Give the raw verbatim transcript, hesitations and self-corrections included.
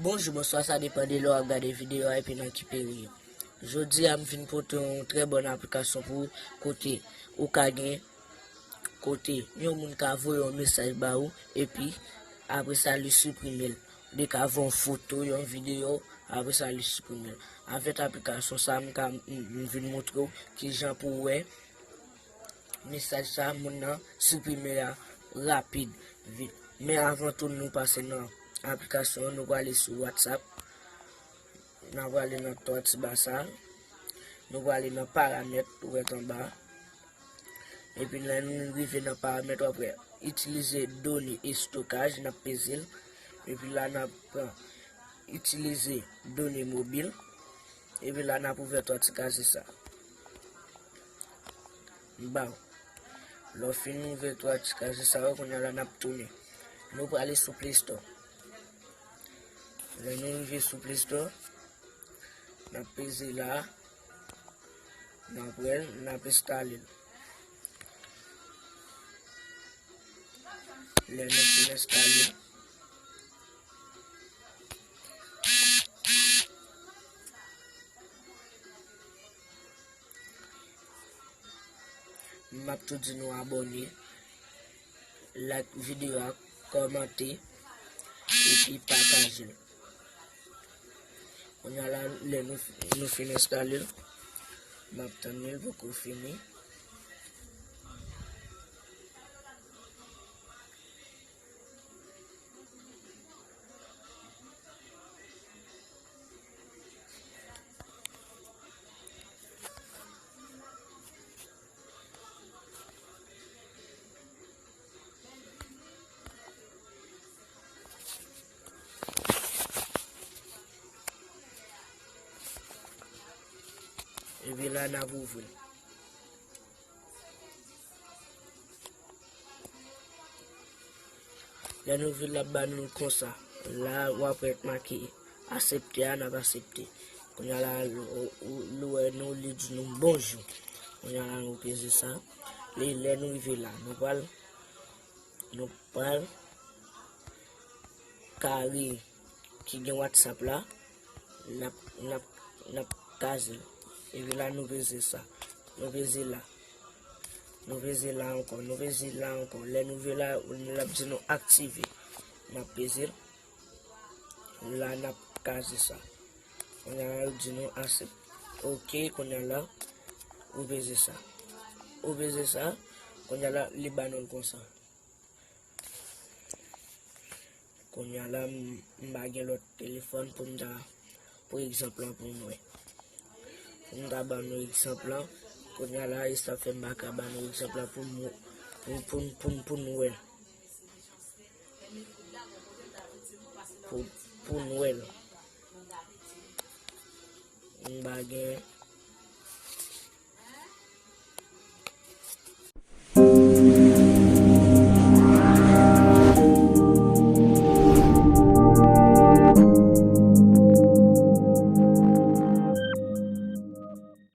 Bonjou, bonswa, sa depann de lè w ap gade videyo a epi nan ki peyi. Jodi a, m vin pote yon trè bòn aplikasyon pou ou kote ou ka gen, kote yon moun ka voye yon mesaj ba ou epi apre sa li siprime l. Li ka voye yon foto, yon videyo, apre sa li siprime l. Avèk aplikasyon sa, m ka, m, m vin montre w kijan pou w wè mesaj sa moun nan siprime a rapid, vit. Men avan tou nou pase nan aplikasyon an, nou prale sou WhatsApp. N a prale nan twa ti ba sa. Nou prale nan paramèt, ou wè t anba. Epi lè nou rive nan paramèt, w ap wè itilize done estokaj, n ap peze l. Epi la n ap pran itilize done mobil. Epi la n ap ouvè twa ti kaze sa. Bon. Lè w fin ouvè twa ti kaze sa yo, kounye a la n ap tounen. Nou prale sou Play Store. Lè nou rive sou Play Store, n ap peze la, n ap wè l, n ap enstale l. Lè nou fin enstale l, m ap tou di nou abòne, like videyo a, kòmante, epi pataje l. Kounye a la, lè nou, nou fin enstale l, m ap tann li, l poko fini. Epi la n ap ouvri l. Lè nou vin l ap ba nou konsa. La w ap wè make aksepte a, n ap aksepte. Kounye a la, ou, ou, ou wè nou, li di nou bonjou. Kounye a la nou peze sa. Lè, lè nou rive la, nou pral, nou pral kare ki gen WhatsApp la, n ap, n ap, n ap kaze l. Epi la nou peze sa. Nou peze la. Nou peze la ankò. Nou peze la ankò. Lè nou vle la, l ap di nou aktive. N ap peze l. La n ap kaze sa. Kounye a la, yo di nou aksepte. Oke, kounye a la, ou peze sa. Ou peze sa, kounye a la, li ba nou l konsa. Kounye a la, m, m pa gen lòt telefòn pou m ta, pou egzanp lan pou m wè. Pou m ta ban nou egzanp lan, kounye a la, e sa fè m pa ka ban nou egzanp lan pou m, pou, pou, pou, pou n wè l. Pou, pou n wè l. M pa gen,